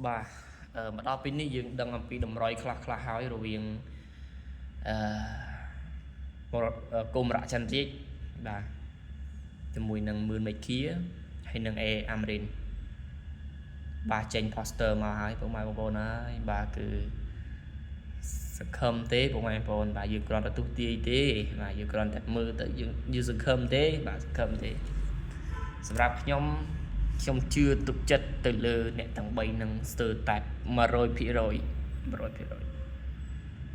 បាទមកដល់ពេលនេះយើងដឹងអំពីតម្រុយខ្លះខ្លះហើយរវាងអឺកុមរៈចន្ទរាជបាទជាមួយនឹងមឿនមេឃាហើយនឹងអេអាមរិនបាទចេញ poster មកហើយពុកម៉ែបងប្អូនហើយបាទគឺសង្ឃឹមទេពុកម៉ែបងប្អូនបាទយើងគ្រាន់តែទស្សន៍ទាយទេបាទយើងគ្រាន់តែមើលទៅយើងយើងសង្ឃឹមទេបាទសង្ឃឹមទេសម្រាប់ខ្ញុំខ្ញុំជឿទុកចិត្តទៅលើអ្នកទាំង3នឹងស្ទើរតែ100% 100%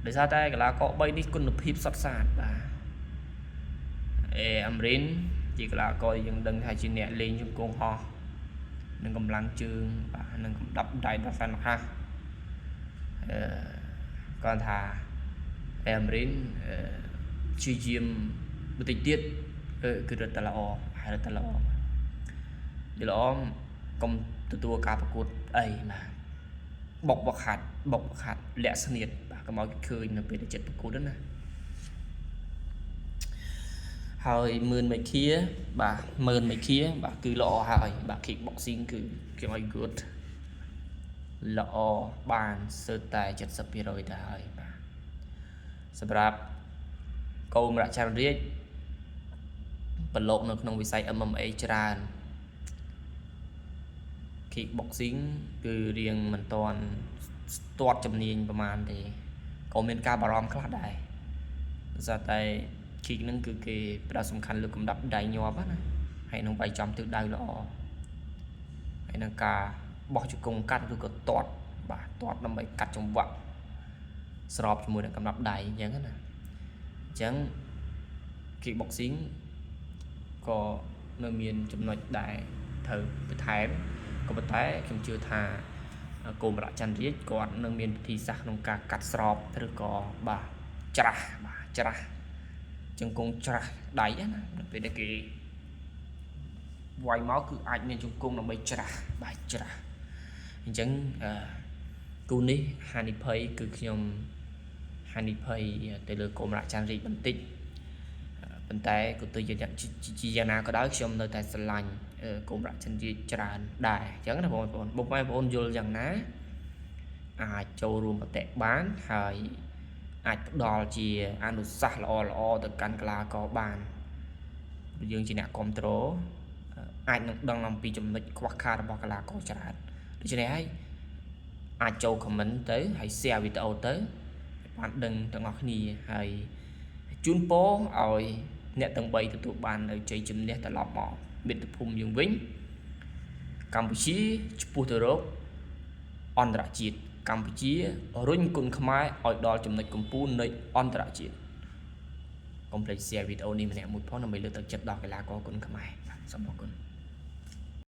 ដោយសារតែកីឡាករ3នេះគុណភាពសុទ្ធសាធបាទអេអាមរិនជាកីឡាករយើងដឹងថាជាអ្នកលេងជង្គង់ហោះនឹងកម្លាំងជើងបាទនឹងកម្ដាប់ដៃដល់សានខាសអឺគាត់ថាអេអាមរិនព្យាយាមបន្តិចទៀតគឺរត់តែល្អហើយរត់តែល្អយល់ល្អកុំទទួលការប្រកួតអីបាទបុកបខាត់បុកបខាត់លាក់ស្នៀតបាទកុំឲ្យគេឃើញនៅពេលដែលចិត្តប្រកួតណាហើយមឿនមេឃាបាទមឿនមេឃាបាទគឺល្អហើយបាទ kick boxing គឺខ្ញុំឲ្យ good ល្អបានស្ទើរតែ70%ទៅហើយបាទសម្រាប់កូមរច័ន្ទរាជប្រឡូកនៅក្នុងវិស័យ MMA ច្រើន kick boxing គឺរៀងមិនតាន់ស្ទាត់ជំនាញប្រហែលទេក៏មានការបារម្ភខ្លះដែរដោយសារតែ kick ហ្នឹងគឺគេផ្ដោតសំខាន់លើកម្ដាប់ដៃញាប់ណាហើយនឹងវាយចំទិសដៅល្អហើយនឹងការបោះជង្គង់កាត់ឬក៏ទាត់បាទទាត់ដើម្បីកាត់ចង្វាក់ស្របជាមួយនឹងកម្ដាប់ដៃអញ្ចឹងណាអញ្ចឹង kick boxing ក៏នៅមានចំណុចដែរត្រូវបន្ថែមក៏ប៉ុន្តែខ្ញុំជឿថាគោមរៈចន្ទរាជគាត់នឹងមានវិធីសាស្ត្រក្នុងការកាត់ស្របឬក៏បាទច្រាស់បាទច្រាស់ជង្គង់ច្រាស់ដៃណានៅពេលដែលគេវាយមកគឺអាចមានជង្គង់ដើម្បីច្រាស់បាទច្រាស់អញ្ចឹងអឺគូនេះហានិភ័យគឺខ្ញុំហានិភ័យទៅលើកុមរៈចន្ទរាជបន្តិចប៉ុន្តែក៏ទៅជាយ៉ាងណាក៏ដោយខ្ញុំនៅតែស្រឡាញ់កុមរៈចន្ទរាជច្រើនដែរអញ្ចឹងណាបងប្អូនបងប្អូនយល់យ៉ាងណាអាចចូលរួមមតិបានហើយអាចផ្ដល់ជាអនុសាសន៍ល្អល្អទៅកាន់កីឡាករបានយើងជាអ្នកគ្រប់គ្រងអាចនឹងដឹងអំពីចំណុចខ្វះខាតរបស់កីឡាករច្រើនដូច្នេះហើយអាចចូល comment ទៅហើយ share វីដេអូទៅបានដឹងទាំងអស់គ្នាហើយជូនពរឲ្យអ្នកទាំង3ទទួលបាននៅជ័យជំនះត្រឡប់មកមាតុភូមិយើងវិញកម្ពុជាឆ្ពោះទៅរកអន្តរជាតិកម្ពុជារុញគុនខ្មែរឲ្យដល់ចំណុចកំពូលនៃអន្តរជាតិកុំភ្លេច share វីដេអូនេះម្នាក់មួយផងដើម្បីលើកទឹកចិត្តដល់កីឡាករគុនខ្មែរបាទសូមអរគុណ។